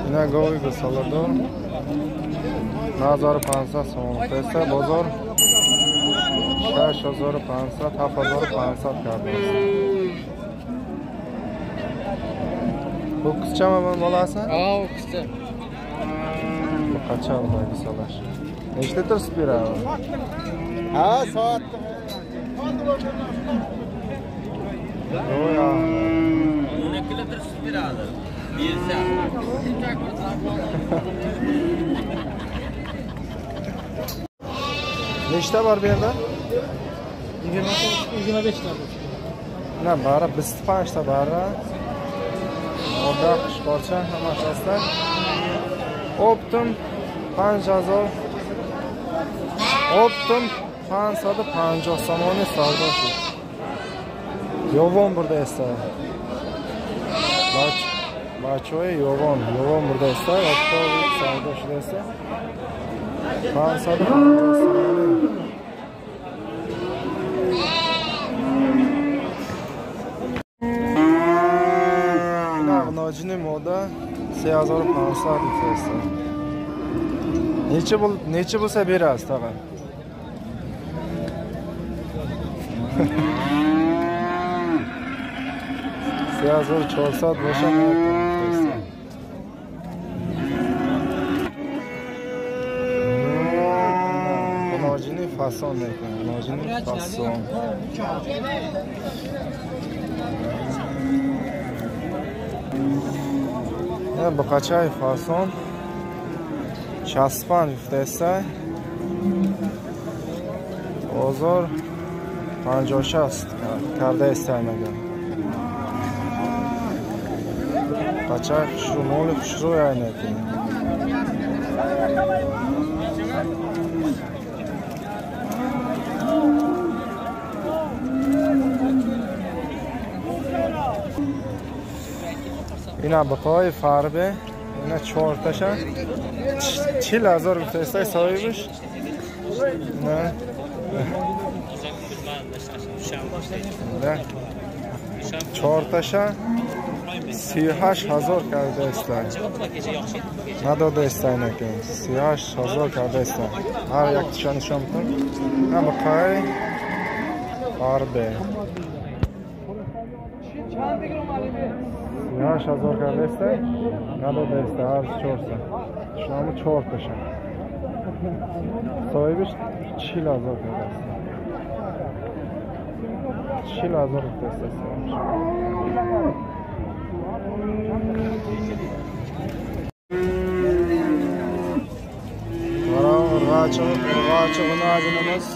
Ина гови гусоладор 9500 сомон гуфтааста, бозор 6500 7500 кардааст. Ho'kizchami bu bolasi? Ha, ho'kizcha. Buqacha gusolash. Nechta litr sut beradi? Ha, soat. Yo'q, 12 litr sut beradi. Bersa. Nechta bor bu yerda? 25 ta. Na, bari 25 ta bari. Moda qushqorcha hammasi asta. Optim 5000. Optim 550 somoni savdo shu. Yovon burda esa. Bachoy yovon, yovon burda esa, optim savdo shu esa. 550 somoni. Nojini moda 3500 guftaesta. Necha bo'lsa berasiz tag'in? 3400 bo'lsa guftaesta. Nojini fason ekan, nojini fason. Buqachay fason 65 guftaesta, bozor 56 kardaesta aynagan. Buqachay xushru, moli xushru aynagan. Ина buqoy farbe, ина чорtaша 40000 guftaesta sohibish. Na. Чорtaша 38000 kardaesta. Надодаesta ekan. 38000 kardaesta. Har yaktasha nishon qil. Na buqoy farbe. 8000 kardaesta, надодаesta har 4ta. Shunami 4tasha. Sohibish 40000 kardaesta. 40000 guftaesta sohibish. Mana urg'ochi g'unajinimiz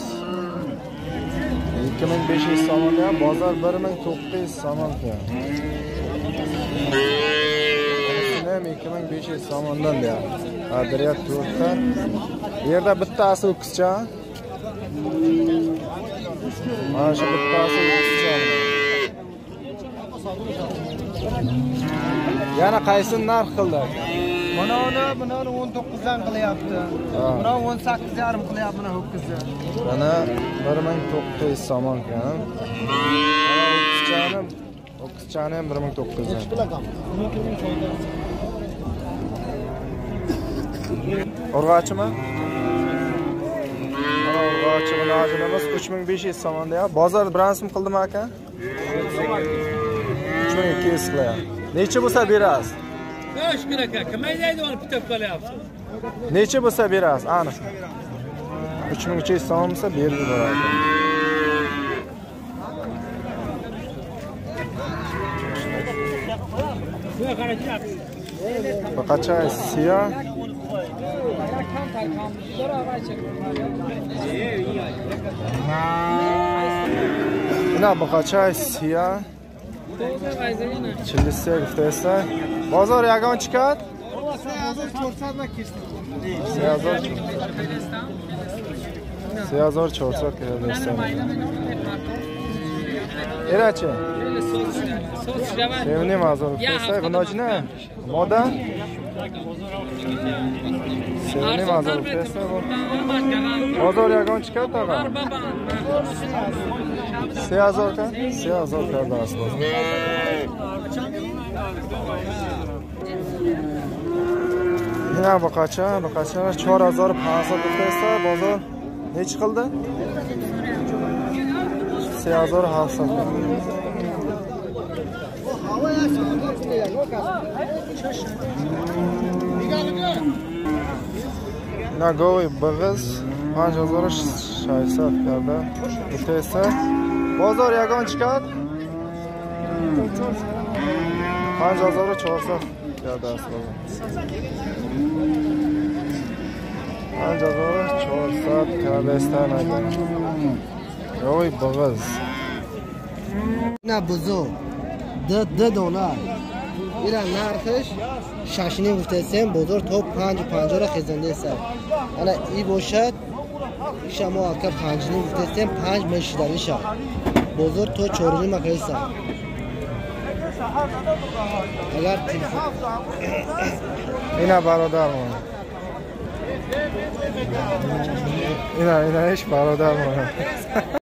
2500 somon deyapti, bozor 1900 somon deyapti. Ham 2500 somondan deyapti. Adriyat 4 ta. Bu yerda bittasi o'kkizcha. Mana shu bittasi o'kkizcha. Yana qaysi narx qildi aka? Mana uni, buni 19 dan qilyapti. Buni 18,5 qilyapti, mana ho'kizni. Mana 1900 somon ekan. Mana o'kkizchani, o'kkizchani ham 1900 dan. Urg'ochimi? Mana urg'ochi g'unajinimiz 3500 somon deyapti. Bozor biron so'm qildimi aka? 3200 qilyapti. Necha bo'lsa berasiz? 5 kun aka, kim aytadi uni pitib qolyapsiz? Necha bo'lsa berasiz? Aniq. 3300 so'm bo'lsa berib yuboradi. Buqacha siyo. Ina buqacha siyo. 43 guftaesta. Bozor yagon chiqadi? 3400 kardaesta. Erachi? 7,5 guftaesta. G'unojina? Moda? 7,5 guftaesta. Bozor yagon chiqadi tag'in? 3000 ka? 3000 kardasi bozor. Ина бақача, бақача 4500 гуфтааст, бозор нечи қилди? 3700. Ина гови биг'iz 5600 карда гуфтааст. Бозор ягон чикад? 5400 кардааст бозор. 5400 кардааст агар. Гови биг'iz. На бузу д дона. Ира нархиш 6.5 гуфтаем, бозор то 5.50 ра хезандааст. Ана и бошад, иша мо алка 5.5 гуфтаем, 5 мешиданиша. Бозор то 4.5 мақайса. Агар ина бародармон. Ина иш бародармон.